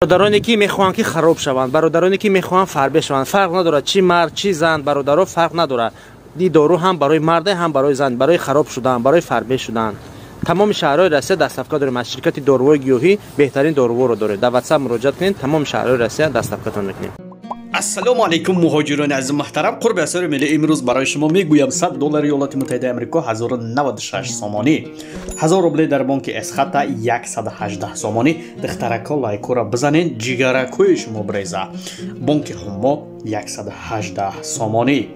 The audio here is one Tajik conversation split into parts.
Бародароне, ки мехоҳанд, ки хароб шаванд, бародароне, ки мехоҳанд фарбе шаванд, фарқ надорад, чӣ мард, чӣ зан, бародаро, фарқ надорад. Ди дору ҳам барои марде, ҳам барои зан, барои хароб шудан, барои фарбе шудан. Тамоми шаҳрҳои Россия доставка дорем. Аз ширкати доруҳои гиёҳӣ беҳтарин доруҳоро дорем. Дар WhatsApp муроҷиат кунед, тамоми шаҳрҳои Россия доставкатон мекунем. Ассалому алайкум, муҳоҷирони азиз муҳтарам. Қурби асъори миллӣ имрӯз барои шумо мегӯям: 100 доллари Иёлоти Муттаҳидаи Амрико 1096 сомонӣ, 1000 рубле дар бонки Эсхата 118 сомонӣ. Духтарако, лайкора бизанед, ҷигаракҳои шумо бреза. Бонки Ҳумо 118 сомонӣ.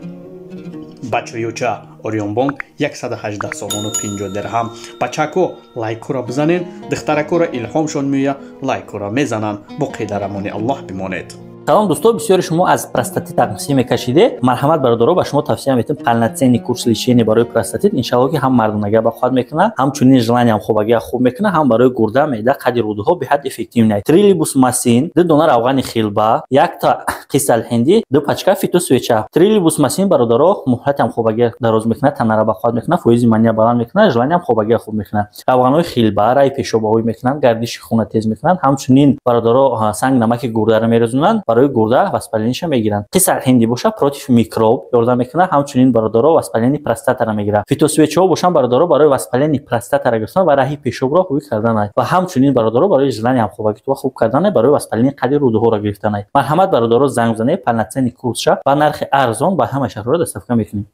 Бачаёча, Ориёнбонк 118 сомону 50 дирҳам. Бачако, лайкора бизанед, духтаракора илҳомшон меоя, лайкора мезананд. Боқӣ дар амони Аллоҳ бимонед. Салом, дӯсто. Бисёри шумо аз простатит тақсим мекашиде. Марҳамат, бародаро, ба шумо тавсия метем полноценный курс лечения барои простатит. Иншалло, ки ҳам мардонага ба қувват мекунад, ҳамчунин желаниям хобагия хуб мекунад, ҳам барои гурда, меъда, қади рӯдаҳо беҳад эффективный. Трилибус масин, ду дона равғани хилба, якта қисал ҳиндӣ, ду пачка фитосвеча. Трилибус масин, бародаро, муҳлатам хобагия дароз мекунад, танара ба қувват мекунад, фоизи мания баланд мекунад, желаниям хобагия хуб мекунад. Равғанҳои хилба раи пешобаҳоӣ мекунанд, гардиши хуна тез мекунанд, ҳамчунин, бародаро, санг намаки гурдаро мерезонанд, барои гурда воспалениша мегиранд. Қисал ҳиндӣ боша, против микроб ёрдам мекунад, ҳамчунин, бародаро, воспаление простатара мегирад. Фитосвечаҳо бошанд, бародаро, барои воспаление простатара гирифтан ва раҳи пешобро ҳуй карданай ва ҳамчунин, бародаро, барои желание ҳамхобагитува хуб карданай, барои воспаление қади рӯдаҳоро гирифтанай. Марҳамат, бародаро, занг занед, полноценный курсша ба нархи арзон ба ҳама шаҳрҳоро доставка мекунем.